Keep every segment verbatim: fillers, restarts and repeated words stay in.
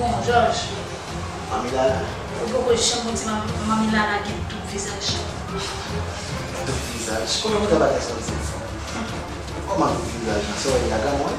Bon, Jòj. Manmi Lala. Ou poko janm konn si Manmi Lala gen doub vizaj. Doub vizaj? Kòman bagay sa di? Kòman doub vizaj lan? Se wè yagan mwen?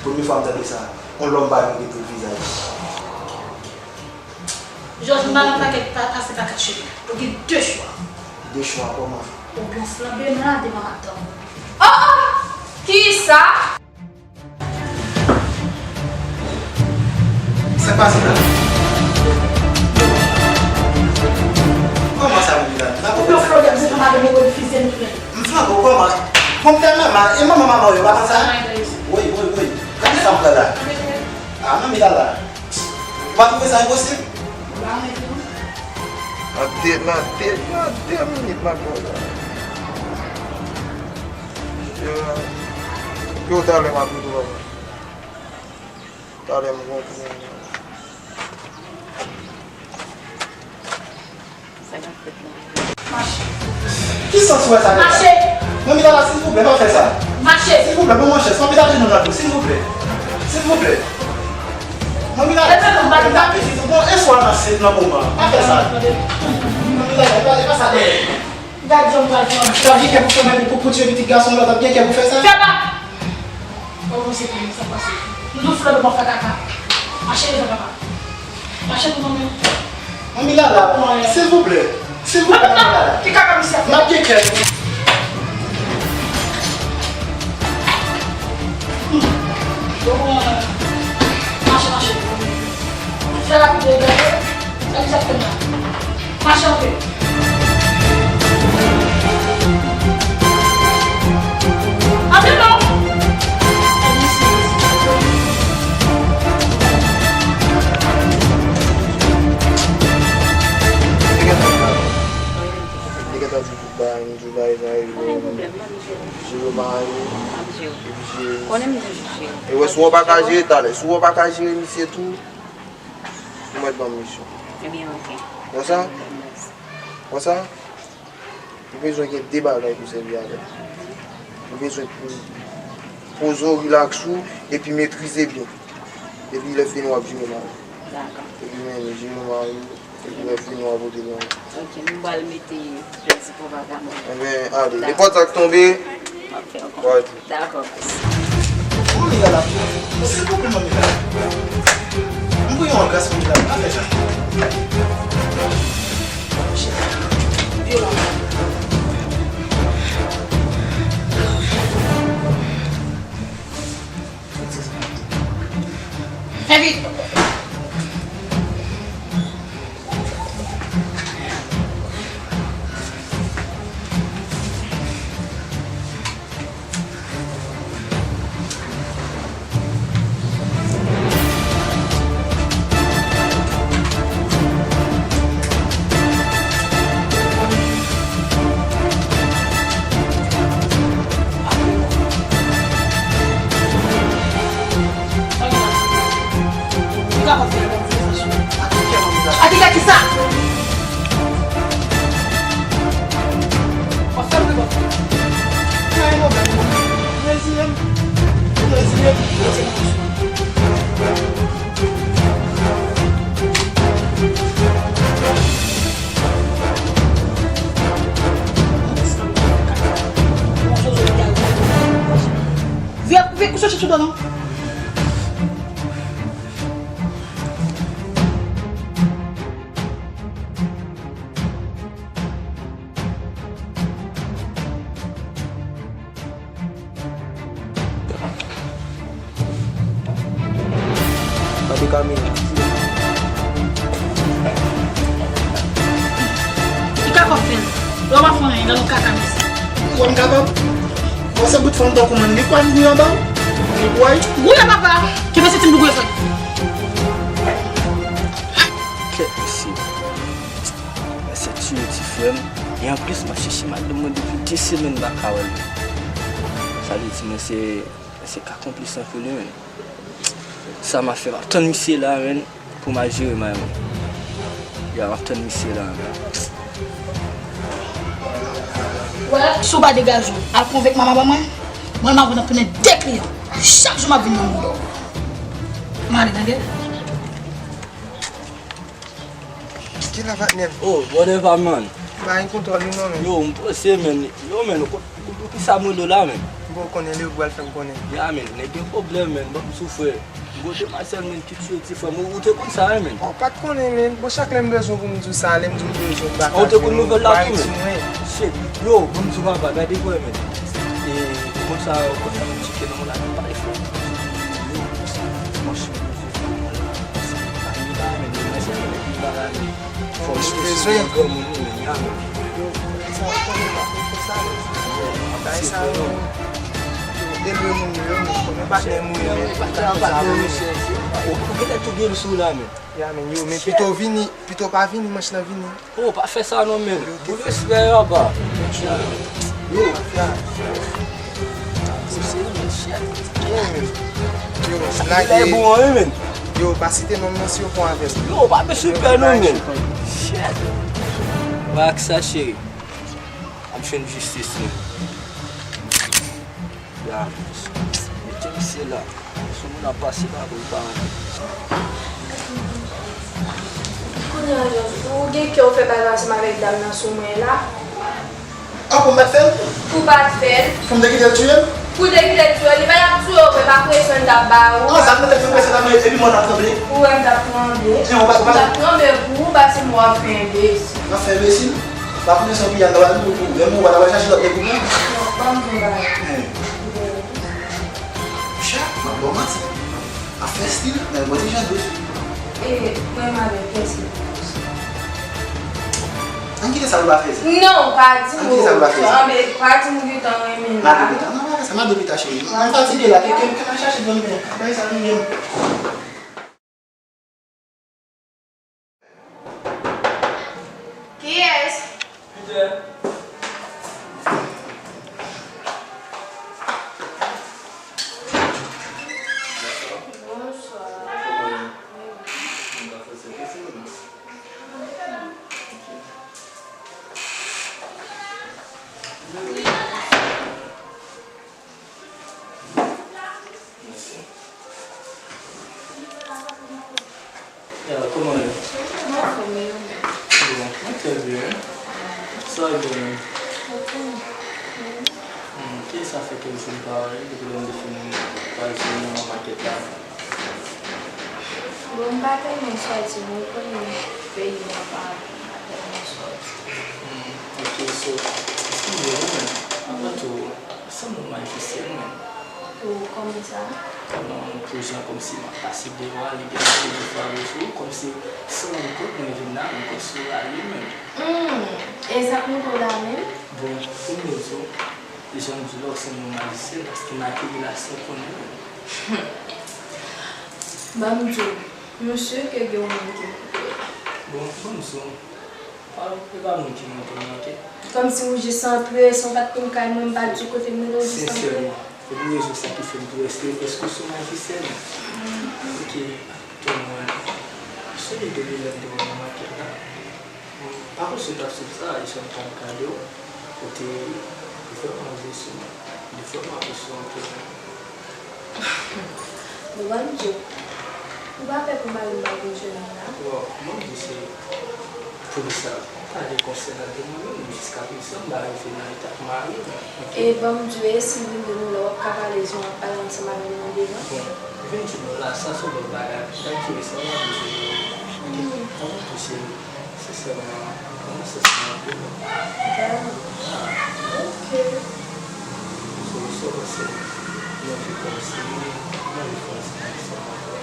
Premye fwa m tande sa. Yon lòm pa gen doub vizaj. Jòj, m pa nan pakèt pa pase pa kat cheve. Ou gen de chwa. De chwa kòman? Oubyen w flanbe m la devan madanm ou. Oh, oh! Kisa? Sa k pase la? Kòman sa, Manmi Lala? Oubyen w flanbe m devan madanm ou, ou refize m tounen. M flanbe w kòman? Bon, m tèlman mal. E manman manman w yo pa konn sa? Woy, woy, woy. Gade sa m pran la. Ah, Manmi Lala. Ou pa twouve sa enposib? Nan de, nan de, nan de minit m ap ba w la. Yo, yo, talè m ap rele w, papa. Talè m konprann. Sa k ap fèt la? Mache. Ki sans ou wè sa deja? Mache. Manmi Lala, silvouplè, pa fè sa. Mache. Silvouplè, ban mwen chans. Manmi Lala, jenou nan dlo, silvouplè. Silvouplè. Manmi Lala, silvouplè, m ta pitit ou, bon, eswa nan se, nan moman. Pa fè sa. Manmi Lala, e pa, e pa sa, non. Gad jan m pral fè w. Ou t ap gen kè pou fè menm pou, pou tiye pitit gason m la, ou t ap gen kè pou fè sa? Fè pa! Bon, bon, se pou nou, sa pase. Nou tou flanbe pou fè kaka. Mache devan papa. Mache pou mwen menm. Manmi Lala, silvouplè. Silvouplè, Manmi Lala. Ki kaka misye ap fè? M ap gen kè. Bon, bon, mache, mache. Fè rapid, gade. Gade sa k fè m la. Mache antre. Antre non! Li gentan di tout bagay, m di bagay sa yo. Pa gen pwoblèm, m ap jere. Jere mari w. M ap jere. Epi jere misye. Konnen m toujou jere. E wè, si w pa ka jere talè, si w pa ka jere misye tou, ou mèt ban m misyon. Ebyen, oke. Konsa? Konsa? Ou bezwen gen de bagay pou sèvi avè l. Ou bezwen pou poze w, rilaks ou, epi metrize byen. Epi lè fini w ap jere mari w. Dakò. Epi men jere mari w, epi lè fini w ap pote mari w. Oke, m pral mete plezi pou vagabon. Ebyen, ale, nenpòt sa k tonbe, m ap fè w konnen. Dakò, baz. Manmi Lala, silvouplè, Manmi Lala. M priye w an gras, Manmi Lala, pa fè sa. Vyolan. Fè vit. Atike kisa? W ap fè m rebòt. Pa gen pwoblèm non. Reziye m. Reziye m. Vye, vye, ou soti sou do non. Gade kamera. Li ka fè fè l. Lè w pa fè anyen, lè nou kaka mesye. Ou wè m kapab? Bon, se bout fanm tankou mwen, li kwè m gouye anba w? Li kwè? Gouye papa! Kenbe senti m pou gouye frè m. Kèt mesye. Mesye tiye ti frè m. E anplis, m ap chèche madanm mwen depi de semèn m pa ka wè l. Sa vle di, mesye, mesye ka konplis anpil, wi, men. Sa m ap fè, m ap tann misye la, men, pou m al jere may mwen. Ya, m ap tann misye la, men. Wè, si w pa degaje w, al konvenk manman mwen, mwen, m ap vin tounen de kliyan. Chak jou m ap vin nan mouda w. M ale, tande? Ki la, patnè m? Oh, whatever, man. Pa gen kontwòl, wi, non, men. Yo, m prese, men. Yo, men, ou, ou, ou, kisa m rele w la, men? Bon, ou konnen, Leo pral fè m konnen. Ya, men, nèg gen pwoblèm, men. Ban m di w, frè. Gwo demwazèl, men, ki tiye ti frè m. Ou, ou te konn sa, wi, men. Oh, pa t konnen, men. Bon, chak lè m bezwen pou m di w sa, lè m di w m bezwen, m pa ka jwenn ou, ou pa rete sou mwen. Shit. Yo, ban m di w, papa, gade, frè, men. E, konsa, konsa, m tcheke nan moun la, men, pa efò. Yo, franchman, Fò nou bezwen granmoun nou menm, ya, men. Yo, sa w konnen pa fè sa, men. Bagay sa yo, yo elve moun yo, yo, men konnen patnè m ou ye, men. Ou genlè tou gen l sou la, men. Ya, men, yo, men pito vini, pito pa vini, manch lan vini. Oh, pa fè sa non, men. Pou respè yo, apa. Yo. Yo, lage. Yo, pa site non, non, si yo pran avè m. Yo, pa bezwen pè non, men. Shit. Ba ak sa, cheri. Ap jwenn jistis nou. Ya, mete misye la. Sou moun ap pase pa pou l pa anyen. Kounye a, Jòj, ou gen kè w fè bagay ansanm avèk dam nan sou mwen la? Ah, pou m pa t fè l? Pou w pa t fè l. Pou m te kite l touye m? Pou w te kite l touye l, li pa t ap touye w vre, pa presyon l t ap ba ou. Ah, zam nan tèt mwen prese la, men epi mwen t ap tranble. Ou wè m t ap tranble. M t ap tranble pou ou, pase m w ap fè enbesil. M ap fè enbesil? Pa konnen se yon piyay nan bal pou, pou, menm ou pa ta pral chache lòt nèg pou mwen. Non, ban m di w yon bagay. Chat, m ap ba w manti. M ap fè stil, men l bò ti jan dous. E, mwen m avèk kiyès ki plis? Ann kite sa pou l pa fè sa. Non, pa di m. Ann kite sa pou l pa fè sa. Ann, men pa di m ou gentan renmen la. Mado pita, non, pa fè sa, mado pita cheri. M fatige la, ke, ke, ke m al chache dòmi, men bagay sa nou menm. Kiyès? Peter. Bonswa. Kòman w ye? Mwen ka fè sèvis ou non? Mèsi. Ya, kòman w ye? Mwen anfòm, e ou menm? Bon, mwen trè byen. Sa w gen menm? Hmm, kiyès sa fè kèk jou m pa wè l, depi lè m te fin kwaze l nan makèt la? Bon, m pa tèlman sòti, non, ou konnen peyi m nan pa, m pa tèlman sòti. Hmm, ok, so, eskize m, men, apre tou, sanble w Ayisyen, men. Ou kòman sa? Bon, pou jan kòmsi m ap pase deyò a, li gen anpil de fwa sou ou, kòmsi san rann kont mwen vin la, men kòmsi w rale menm. Hmm, e sa k moute w la menm? Bon, pou m byen di w, jan m di w la, w sanble yon majisyen, paske m ak relasyon konnen menm. Hmm. Ban m di w, m si ke gen yon moun ki moute w la. Bon, ban m di w, pa, e pa moun ki moute m nan, ok? Kòmsi ou jis antre, san w pa t konn kay mwen, m pa t di w kote m rete, ou jis antre. Sensèman, e pou rezon sa ki fè m tou èske, èske w se yon majisyen? Ok, tonton mwen, se li depi lè m te wè w nan makèt la. Bon, pa kòmsi w t ap swiv sa, e sèl m t ap gade w, ou te vrèman vle sou mwen. Li vrèman vle sou mwen anpil. Bon, ban m di w, ou pa pè pou mari m pa vin jwenn ou la? Bon, mwen di se pou sa, m pale konsènan de mwen menm, jiskaprezan m pa rive nan etap mari mwen, ok? E ban m di w, e si l vin jwenn ou la, w ap ka pale jan w ap pale ansanm avè l nan devan? Bon, li vin jwenn ou la, sa se yon lòt bagay. Tanki sa w ap di, ok? Avan tou, cheri, sensèman, kòman se sa ap ye? Ah, ok. So, sa w panse? Mwen anvi kòmsi, mwen anvi fè yon ti bagay ansanm avè w.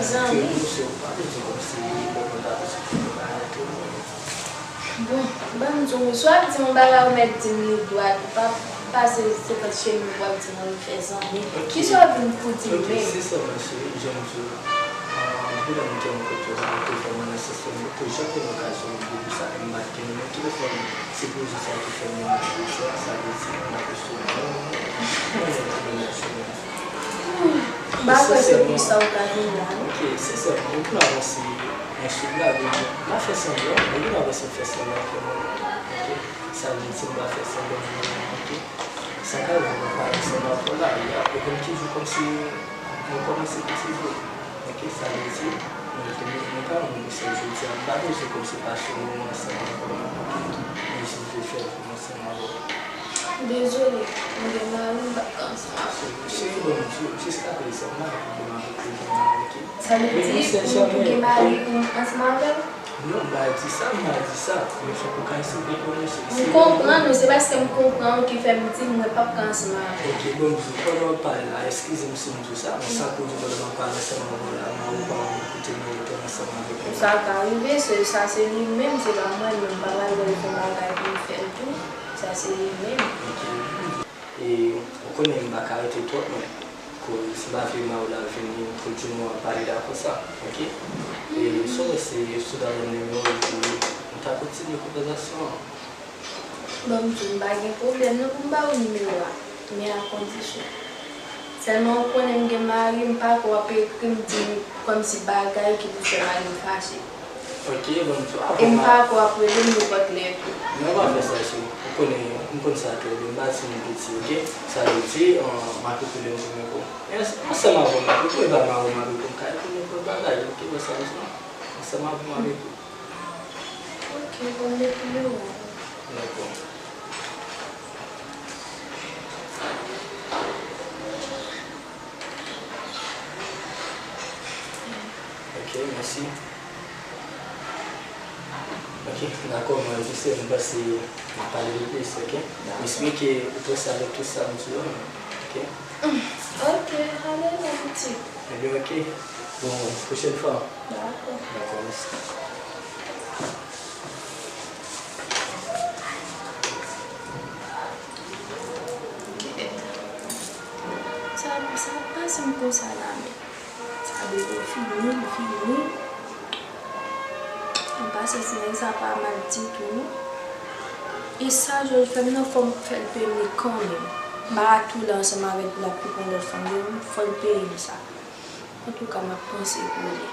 Zanmi. Ke nou se, pa vle di kòmsi lè mwen ta bezwen fè yon bagay antre nou. Bon, ban m di w, si w ap di m yon bagay, ou mèt di m li dwat, ou pa pase senkant cheri pou w ap di m ann fè zanmi. Ok. Kisa w vin pou di m menm? Ok, sensèman, cheri, jan m di w la, ah, depi lè m te rankontre w la, ou te vrèman nan sans mwen, pou jan ke nou ka jwenn de pou sa, m pa t gen nimewo telefòn, se pou rezon sa ki fè m vin nan rezo a, sa vle di, m ap rete sou mwen, mwen, mwen, mwen, mwen, mwen. Hmm, m pa kwè se pou sa ou ka vin la, non. Ok, sensèman, ou vin avanse yon sou bladen, m pa fè sanblan, ou vin avanse fè sanblan avè mwen, ok? Sa vle di m pa fè sanblan avè mwen, ok? Sa ka rive m ap pale sanblan avè w la, e apre konn ki jou kòmsi m Nou kòmanse piti vre. Ok, sa vle di, nou te met nou pa moun sèl jodi a, m pa bezwen kòmsi pase yon moman ansanm avè w, ok? Men si m te fè l pou m ansanm avè w. Dezole, m gen mari, m p ap ka ansanm avè w. Cheri, cheri, bon, m di w, jiska prezan, m pa gen pwoblèm avèk ou vrèman, ok? Sa vle di, m pou gen mari pou m ansanm avè w? Non, m pa di sa, m pa di sa. Men fòk ou ka eseye konprann mwen, se, se... M konprann ou, se paske m konprann ou ki fè m di mwen p ap ka ansanm avè w. Ok, bon, m di w, pandan w ap pale la, eskize m si m di w sa, men sa pwodui pandan m ap pale ansanm avè w la, mari w pa koute m, ou rete ansanm avèk mwen. Sa ka rive, se, sa se li menm, se pa mwen, men m pa pral wè l fè bagay pou m fè l tou. Sa se li menm. Ok. E, ou konnen m pa ka rete twòp, men, koz m pa vle mari w la vini pou di nou ap pale la konsa, ok? E, so, se, si w ta ban m nimewo w, epi nou ta kontinye konvèsasyon an. Bon, m di w, m pa gen pwoblèm non pou m ba ou nimewo a, men a kondisyon. Sèlman ou konnen m gen mari, m pa kwè w ap ekri m di m kòmsi bagay ki pou fè mari m fache. Ok, bon, m di w, e m pa kwè w ap rele m nenpòt lè tou. Non, pa fè sa, cheri. Ou konnen, m konn sa trè byen, m pa timoun piti, ok? Sa vle di, an, m ap ekri lè m jwenn repo. E ansanm avè w m ap ekri, e pa mari w m ap ekri, m ka ekri nenpòt bagay, ok? Wè sa m di w? Ansanm avè w m ap ekri. Ok, bon, depi yo. Dakò. Ok, mèsi. Ok, dakò, mwen, jis m pase m ap pale de plis, ok? M espere ke ou pran sa avèk tout sa m di yo, ok? Ok, ale la, pitit. Ebyen, ok. Bon, pwochèn fwa. Dakò. Dakò, mèsi. Kèt. Sa, sa ap pase m konsa la menm. Sa devan fini, fini. M pa santi nèg sa pa mal ditou non. E sa Jòj fè m nan, fò m fè l peye m li kanmenm. M pa ka tou la ansanm avèk li, l ap tou pran lòt fanm, fò l peye m sa. Antouka, m ap panse pou li.